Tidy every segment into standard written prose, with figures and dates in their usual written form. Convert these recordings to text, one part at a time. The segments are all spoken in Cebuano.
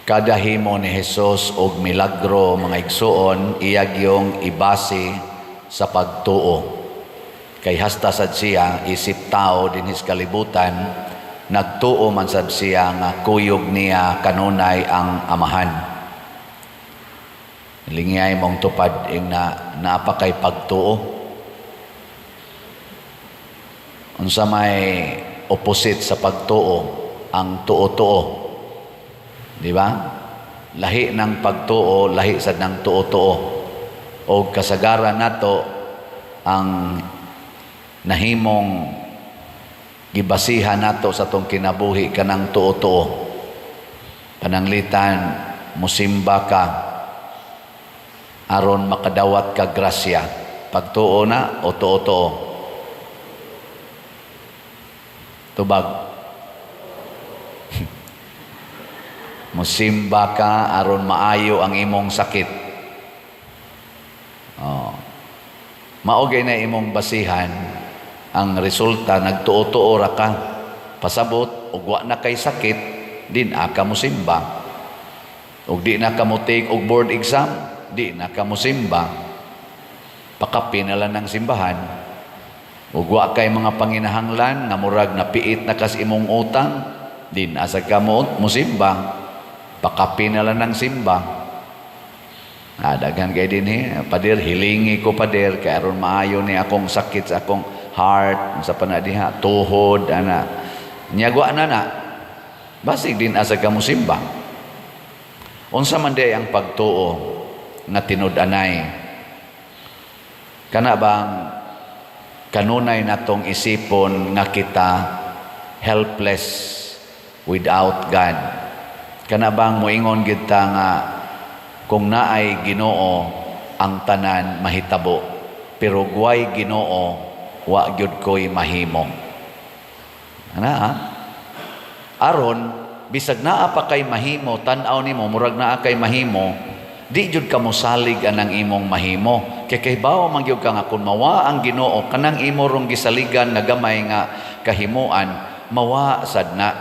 Kada himo ni Jesus og milagro, mga igsuon, iya gyung ibase sa pagtuo. Kay hasta sad siya isip tao dinhi sa kalibutan, nagtuo man sad siya nga kuyog niya kanunay ang Amahan. Lingiyay mong tupad ing na naa pa kay pagtuo. Unsa may opposite sa pagtuo? Ang tuo-tuo. Di ba? Lahi ng pagtuo, lahi sad ng tuo-tuo. O kasagaran nato ang nahimong gibasihan nato sa atong kinabuhi kanang tuo-tuo. Pananglitan musimba ka aron makadawat ka grasya. Pagtuo na o tuo-tuo? Tubag. Musimba ka aron maayo ang imong sakit. Oh. Mao na imong basihan, ang resulta nagtuo-tuo ra ka. Pasabot ug wa na kay sakit, di na ka musimba. Ug di na ka mo take og board exam, di na ka musimba. Pakapi na lang ng simbahan. Ug wa kay mga panginahanglan nga murag napiit na kas imong utang, di na sa ka mo musimba. Pakapi na lang ng simba. Ah, daghan kay dinhi, "Pader, hilingi ko, pader, kay aron maayo ni akong sakit sa akong heart," sa pa na diha, tuhod ana. Nya wa na na. Basig di na sa ka musimba. Unsa man diay ang pagtuo nga tinud-anay? Kana bang kanunay natong isipon nga kita helpless without God? Kana bang moingon gid ta nga kung naay Ginoo, ang tanan mahitabo, pero gway Ginoo, wa gyud ko'y mahimo? Ana ha? Aron bisag naa pa kay mahimo, tan-aw nimo murag naa kay mahimo, di jud ka mosalig anang imong mahimo. Kay kahibaw man gyud ka nga kung mawa ang Ginoo, kanang imo rong gisaligan nga gamay nga kahimuan, mawa sad na.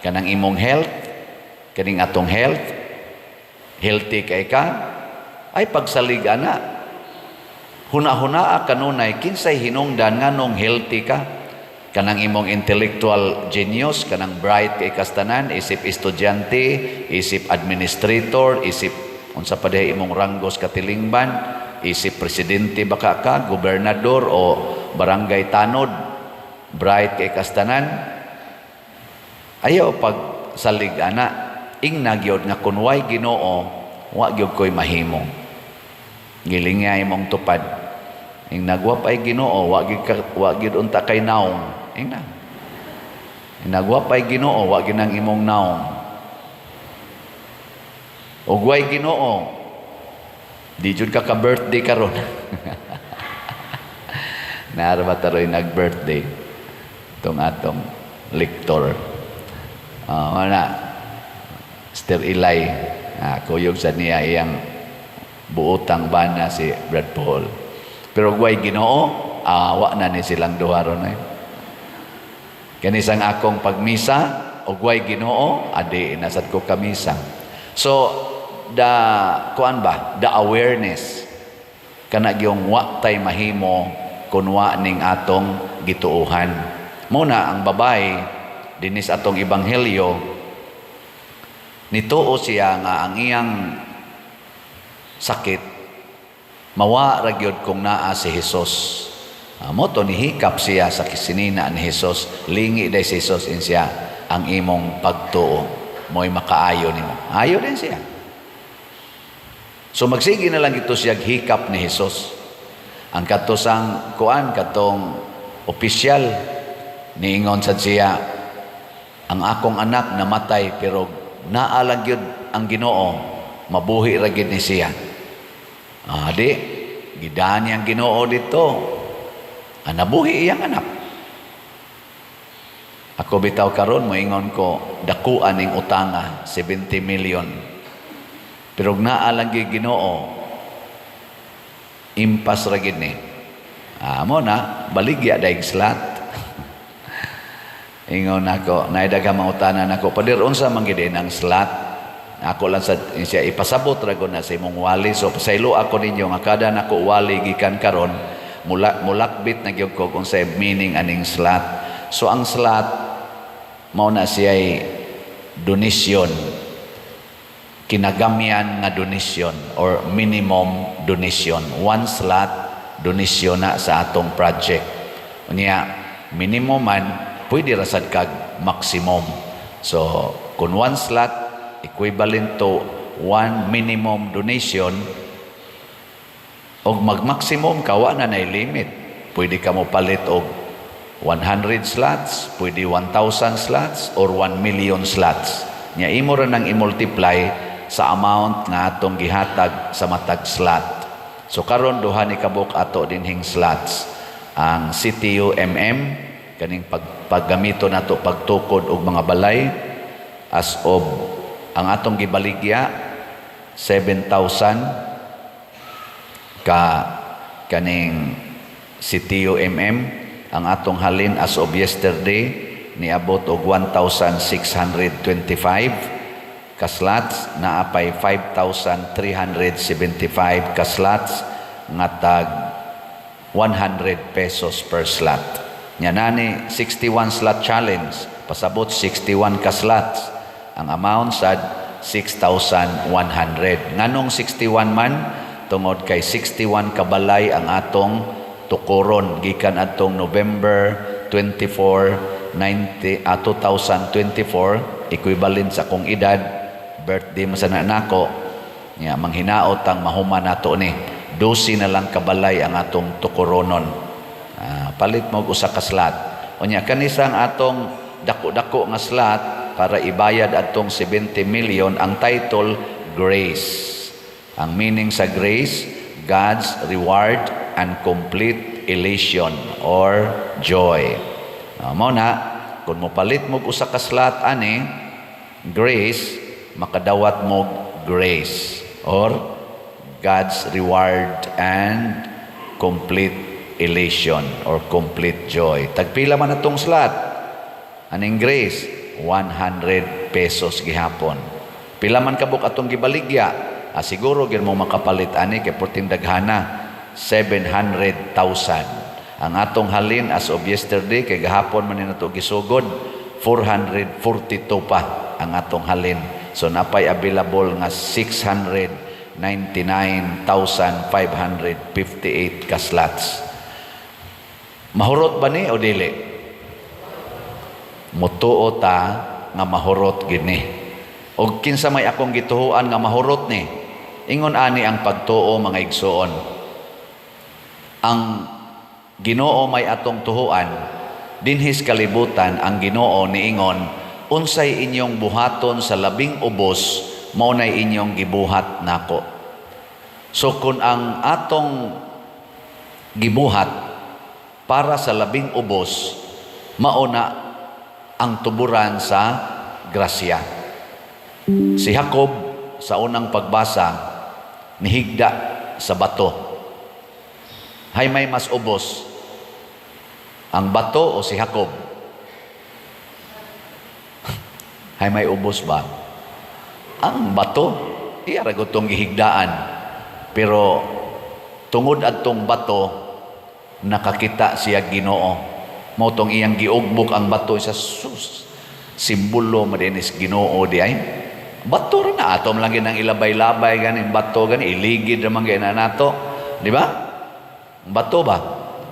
Kanang imong health, kaning atong health, healthy kay ka, ay pagsalig ana. Huna-hunaa kanunay kinsay hinungdan nganong healthy ka. Kanang imong intellectual genius, kanang bright kay kastanan, isip estudyante, isip administrator, isip unsa pa diay imong ranggos katilingban, isip presidente baka ka, gobernador o barangay tanod, bright kay kastanan. Ayaw pag salig ana, ingna gyud nga kun way Ginoo, wa gyud ko'y mahimo. Gilingay imong tupad. Ing nagwapay Ginoo, wa gyud wa gyud unta kay naong. Ingna. Ing nagwapay Ginoo, wa gyud ang imong naong. Ug way Ginoo, di jud ka ka-birthday karon. Naa ba taroy nag-birthday? Itong atong lector. Wala. Sister Eli, kuyog sa niya iyang buotang bana si Brad Paul. Pero way Ginoo, wa na ni silang duha ron eh. Kanisang akong pagmisa, og way Ginoo, adi nasad ko kamisa. So, the kuan ba, the awareness kana gyung wa tay mahimo kun wa ning atong gituohan. Muna ang babae dinis atong ebanghelyo, nituo siya nga ang iyang sakit mawa ra gyud kung naa si Jesus. Mo to nihikap siya sa kisinina ni Jesus. "Lingi day si Jesus," in siya, "ang imong pagtuo mo'y makaayo nimo." Ayo din siya. So magsige na lang ito siya hikap ni Jesus. Ang katusang kuan, katong opisyal, niingon sad siya, "Ang akong anak namatay, pero naa lang gyud ang Ginoo, mabuhi ra gyud ni siya." Di gidaan ang Ginoo dito. Nabuhi iyang anak. Ako bitaw karon moingon ko, dakuan ning utanga, 70 million. Pero naa lang gyud Ginoo, impas ra gyud ni. Mo na baligya daig slot. Ingon ako, naay daghang mangutana nako, "Pader, unsa man gyud ang slot?" Ako lang sa siya ipasabot ra na sa imong wali. So pasaylo ako ninyo nga kada nako wali gikan karon, mula mulakbit na gyud ko kung sa meaning aning slot. So ang slot mao na siya donation, kinagamyan nga donation or minimum donation. One slot donation na sa atong project. Unya minimum man, pwede ra sad kag maximum. So kung one slot equivalent to one minimum donation, og mag-maximum ka, wa na nay limit. Pwede ka mo palit og 100 slots, pwede 1,000 slots or 1 million slots. Nya imo ra nang i-multiply sa amount nga atong gihatag sa matag slot. So karon duha ni kabuok ato dinhing slots. Ang CTU MM kaning paggamito nato pagtukod og mga balay, as of ang atong gibaligya 7,000 ka kaning CTU MM. Ang atong halin as of yesterday niabot og 1,625 ka slots. Naa pay 5,375 ka slots nga tag 100 pesos per slot. Nya nani 61 slot challenge, pasabot 61 ka slots, ang amount sad 6,100. Nganong 61 man? Tungod kay 61 kabalay ang atong tukuron gikan atong November 24 90, 2024, equivalent sa akong edad, birthday man sana nako. Nya manghinaot ang mahuman nato ni, 12 na lang kabalay ang atong tukuronon. Palit mo og usa ka slot. Unya kanisang atong dako-dako nga slot para ibayad atong 70 million, ang title Grace. Ang meaning sa grace, God's reward and complete elation or joy. Mao na kung mopalit mo og usa ka slot ani grace, makadawat mo grace or God's reward and complete elation or complete joy. Tagpila man atong slot aning grace? 100 pesos gihapon. Pila man kabuk atong gibaligya? Siguro gyud mo makapalit ani kay perting daghana, 700,000. Ang atong halin as of yesterday, kay gahapon man ni nato gisugod, 442 pa ang atong halin. So napay available nga 699,558 ka slots. Mahurot ba ni o dili? Mutuo ta nga mahurot gini. Og kinsa may akong gituhuan nga mahurot ni? Ingon ani ang pagtuo, mga igsuon. Ang Ginoo may atong tuhuan dinhis kalibutan. Ang Ginoo niingon, "Unsay inyong buhaton sa labing ubos, mao nay inyong gibuhat nako." So kung ang atong gibuhat para sa labing ubos, mao na ang tuburan sa grasya. Si Jacob sa unang pagbasa nihigda sa bato. Hay may mas ubos? Ang bato o si Jacob? Hay may ubos ba? Ang bato, iya ra gud tong gihigdaan. Pero tungod adtong bato, nakakita siya Ginoo. Mao tong iyang giugbok ang bato sa sus. Simbolo man dinis Ginoo di ay. Bato ra na, atom lang ginang ilabay-labay gani bato gani, iligid ra man gyud na nato, di ba? Bato ba?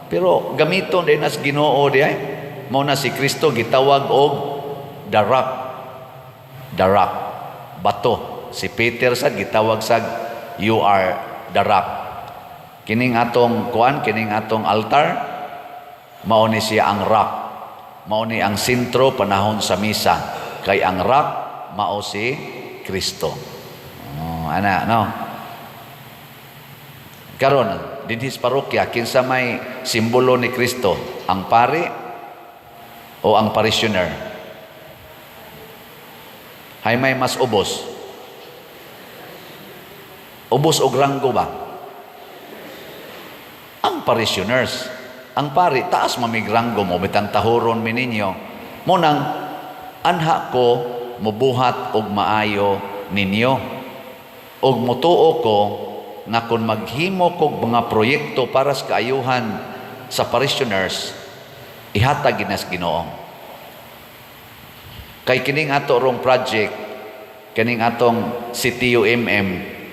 Pero gamiton din nas Ginoo di ay. Mao na si Kristo gitawag og the rock. The rock. Bato. Si Peter sad gitawag sag "You are the rock." Kining atong kuan, kining atong altar, mao ni siya ang rock. Mao ni ang sentro panahon sa misa. Kay ang rock mao si Kristo. Oh, ana no. Karon dinhi sa parokya, kinsa may simbolo ni Kristo? Ang pari o ang parishioner? Hay may mas ubos? Ubos og ranggo ba? Ang parishioners. Ang pari, taas mamigranggo mo, bitang tahuron mi ninyo. Mo nang, anha ko mubuhat og maayo ninyo. Og mutuo ko nga kung maghimo kog mga proyekto para sa kaayuhan sa parishioners, ihatag gyud nas Ginoo. Kay kining ato rong project, kining atong CTUMM,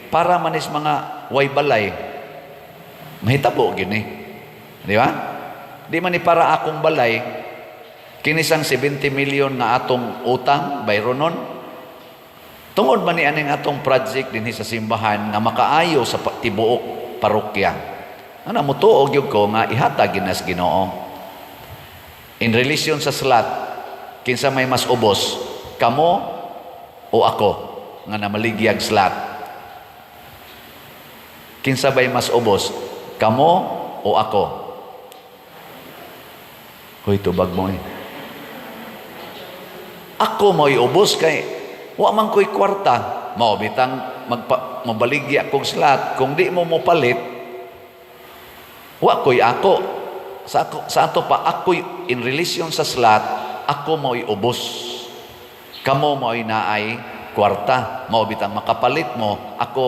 para manis mga way balay, mahitabo gyud ni. Di ba? Di man ni para akong balay, kinisang 70 million nga atong utang, bayronon. Tungod man ni aning atong project dinhi sa simbahan nga makaayo sa tibuok parokya. Ana, mutuo gyud ko nga ihatag gyud nas Ginoo. In relation sa slot, kinsa may mas ubos, kamo o ako nga namaligyag slot? Kinsa bay mas ubos, kamo o ako? Hoy, tubag mo eh. Ako mo'y ubos kay wa man ko'y kwarta. Mao bitang mabaligya kog slot, kung di mo mopalit, wa ko'y ako. Sa ato pa, ako'y in relation sa slot, ako mo'y ubos. Kamo mo'y naay kwarta. Mao bitang makapalit mo, ako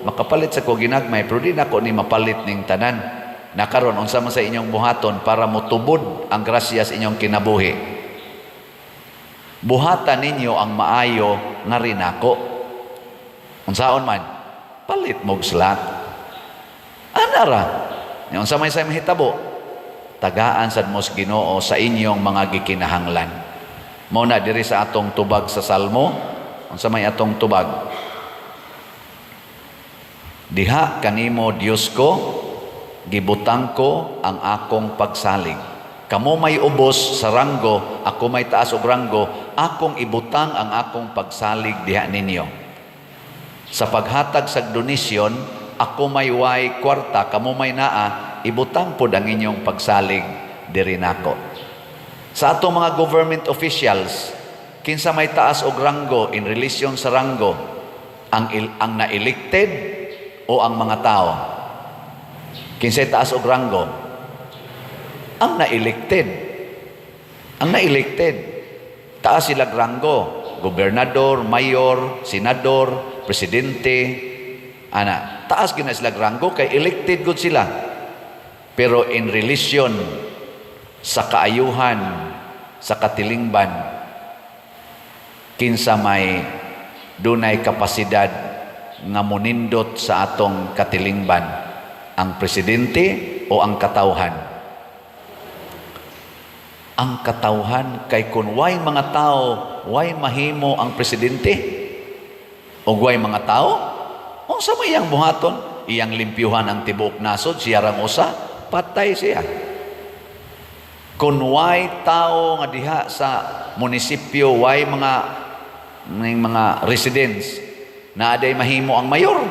makapalit sa ko ginagmay, pero di nako ni mapalit ning tanan. Nakaron, unsa man sa inyong buhaton para motubod ang grasya sa inyong kinabuhi? Buhatan ninyo ang maayo nga rinako. Unsaon man? Palit mo'g slot. Ana ra. Unsa may sa mahitabo? Tagaan sad mo sa Ginoo sa inyong mga gikinahanglan. Mao na diri sa atong tubag sa Salmo, unsa may atong tubag? "Diha kanimo, Dios ko, gibutang ko ang akong pagsalig." Kamo may ubos sa ranggo, ako may taas og ranggo, akong ibutang ang akong pagsalig diha ninyo. Sa paghatag sa donasyon, ako may way kwarta, kamo may naa, ibutang pod ang inyong pagsalig diri nako. Sa atong mga government officials, kinsa may taas og ranggo in relation sa ranggo, ang na-elected o ang mga tao? Kinsay taas og ranggo? Ang na-elected. Ang na-elected. Taas sila ranggo. Gobernador, mayor, senador, presidente. Ana, taas gyud na sila ranggo kay elected gud sila. Pero in relation sa kaayuhan, sa katilingban, kinsa may dunay kapasidad nga monindot sa atong katilingban, ang presidente o ang katawhan? Ang katawhan, kay kung way mga tao, way mahimo ang presidente. O way mga tao, unsa may iyang buhaton? Iyang limpyuhan ang tibuok nasod, siya rang usa, patay siya. Kung way tao nga diha sa munisipyo, way mga residents, naa day mahimo ang mayor?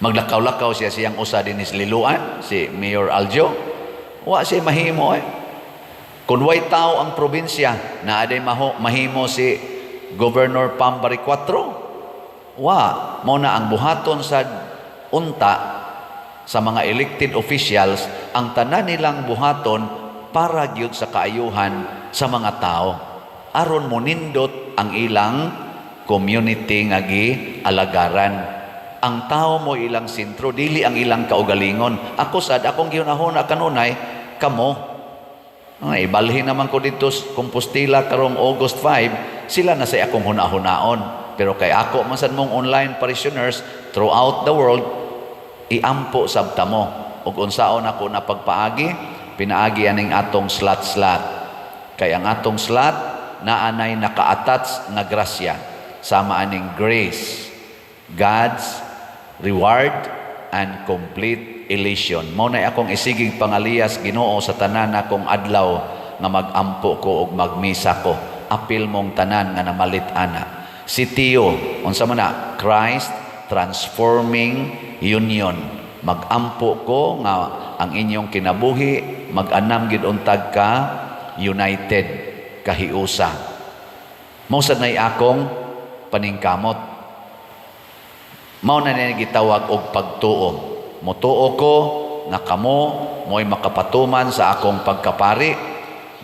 Maglakaw-lakaw siya siyang usa dinhi sa Liloan, si Mayor Aljo. Wa siya mahimo eh. Kung way tao ang probinsya, naa day mahimo si Governor Pam Baricuatro? Wa. Mao na ang buhaton sa unta sa mga elected officials, ang tanan nilang buhaton para gyud sa kaayuhan sa mga tao. Aron monindot ang ilang community nga gialagaran. Ang tao mo ilang sentro, dili ang ilang kaugalingon. Ako sad, akong gihunahuna kanunay, kamo. Ay, ibalhin naman ko dito sa Compostela karong August 5, sila na sa akong huna-hunaon. Pero kay ako man sad mong online parishioners throughout the world, iampo sabta mo. Ug unsaon ako na pagpaagi, pinaagi aning atong slot-slot. Kay ang atong slot naanay naka-attach nga grasya sama aning grace, God's reward and complete elation. Mao na akong isiging pangaliyas Ginoo sa tanan akong adlaw nga magampo ko ug magmisa ko. Apil mong tanan nga namalit ana. Si Tio, unsa man na? Christ Transforming Union. Magampo ko nga ang inyong kinabuhi mag-anam gid untag ka united, kahiusa. Mao sad nay akong paningkamot. Mao na niya gitawag og pagtuo. Mutuo ko nga kamo mo'y makapatuman sa akong pagkapari.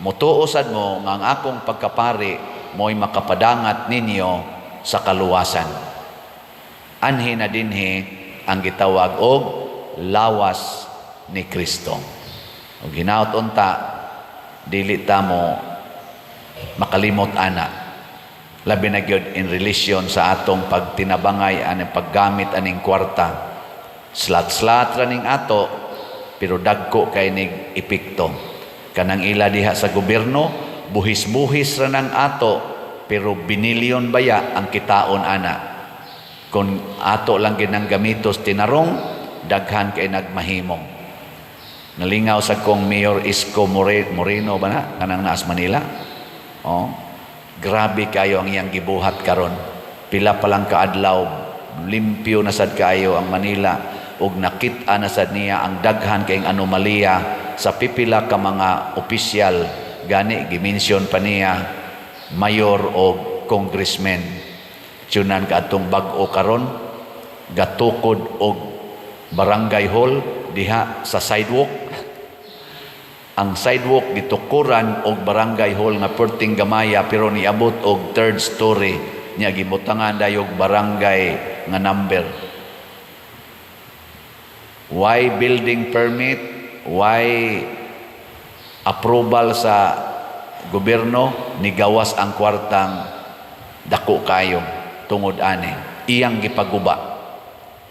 Mutuo sad mo nga ang akong pagkapari mo'y makapadangat ninyo sa kaluwasan. Anhi na dinhi ang gitawag og lawas ni Kristo. Ug hinaut unta dili ta mo makalimot ana, labi na gyud in relation sa atong pagtinabangay aning paggamit aning kwarta. Slat-slat ra ning ato, pero dagko kay nig epekto. Kanang ila diha sa gobyerno, buhis-buhis ra nang ato, pero binilyon baya ang kitaon ana. Kung ato lang ginang gamitos tinarong, daghan kay nagmahimong. Nalingaw sa kong Mayor Isko Moreno ba na kanang naas Manila. Oh, grabe kayo ang iyang gibuhat karon. Pila pa lang kaadlaw, limpyo na sad kaayo ang Manila ug nakit-a na sad niya ang daghan kayong anomalya sa pipila ka mga opisyal. Gani gi-mention pa niya mayor o congressman. Tiyunan kaadtong bag-o karon, gatukod og barangay hall diha sa sidewalk. Ang sidewalk gitukuran og barangay hall nga perting gamaya, pero niabot og third story niya. Gibutangan dayog barangay nga number. Why building permit? Why approval sa gobyerno? Nigawas ang kwartang dako kayo tungod ani. Iyang gipaguba.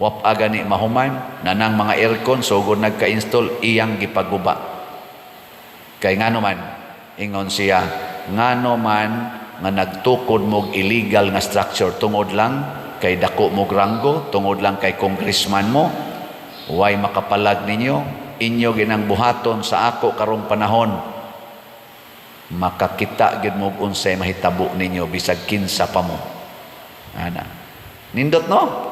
Wa pa gani mahuman nanang mga aircon sugod nagka-install, iyang gipaguba. Kay ngano man, ingon siya, ngano man nga nagtukod mog illegal nga structure tungod lang kay dako mog ranggo, tungod lang kay congressman mo? Way makapalag ninyo? Inyo ginang buhaton sa ako karong panahon, makakita gid mo unsay mahitabo ninyo bisag kinsa pa mo. Ana, nindot, no?